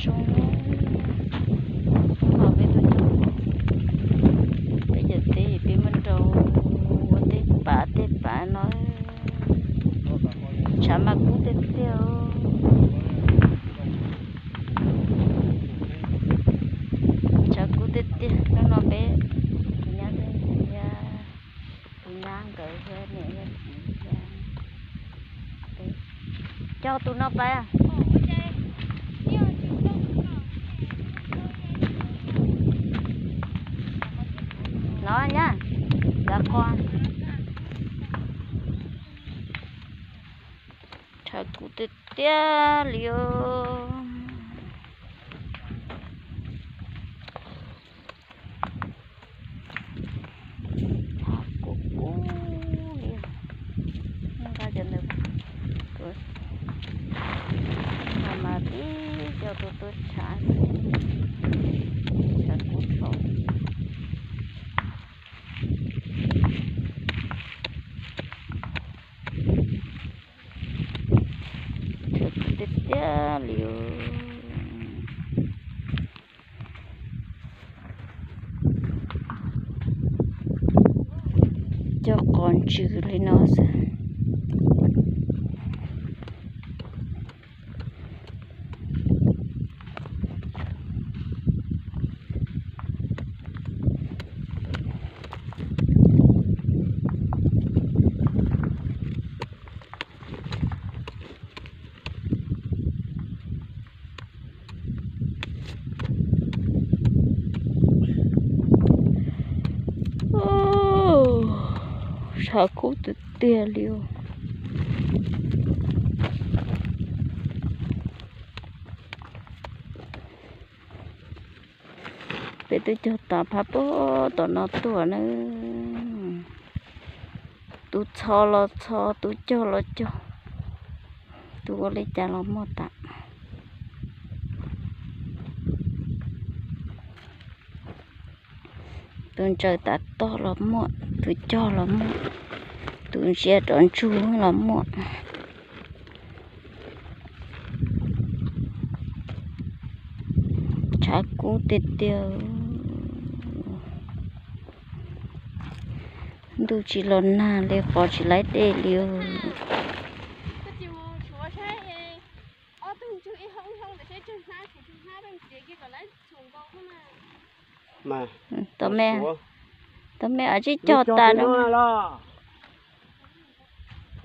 Zoo, hnub no peb tuaj cog qos, peb cov teb peb muab rau ua tej pav tej pav no, tshav mas kub tiag tiag. Tshav kub tiag tiag. Hnub no peb tus nyab, tus nyab nkawd thiab niam thiab txiv thiab. Cog tus no pais. No nyab, kav qos. Tshav kub tiag tiag li os. Tshav kub kub li. Nqa cov ntawd, mas mas tib co tus tuaj tshav, tshav kub tshaj. Tshav kub tiag tiag li. Cog qos ntsws li no xwb. Tshav kub tiag tiag li os. Peb twb cog tas phab puag tom no tuaj na. Tus txho los txho, tus cog los cog, tus ua li cas los muaj tas. Tus ntsaws tav toj los muaj, tus cog los muaj, tus ntsia rov ntsug los muaj. Tshav kub tiag tiag. Ntuj tsis los nag li, qos tsis laib dej li. Tau me, tau me, tsib cog tas no.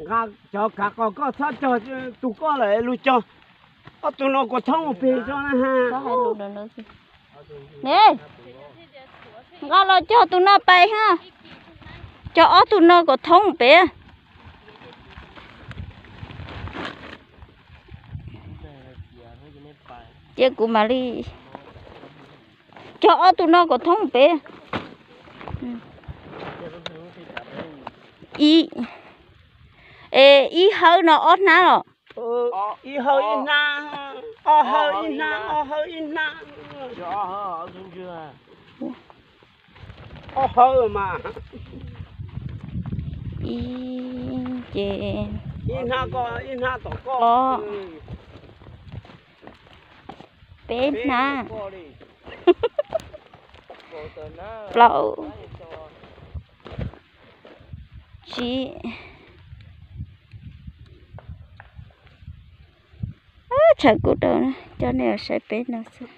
Nqa cov kav qos koj txhob cog tus koj lawm, lug cog ob tug no kom thoob pem tso na ha. Ne, nqa los cog tus no pais ha. Cog ob tug no kom thoob pem. Cia kuv mam li cog ob tug no kom thoob pem. Ib, es ib hawv no ob hnab los? Ib hawv ib hnab, ob hawv ib hnab, ob hawv ib hnab. Ob hawv mas. Ib ces, ib hnab koj, ib hnab tom koj. Peb hnab. Plaub, tsib. Tshav kub rau, coj nej saib peb no xwb.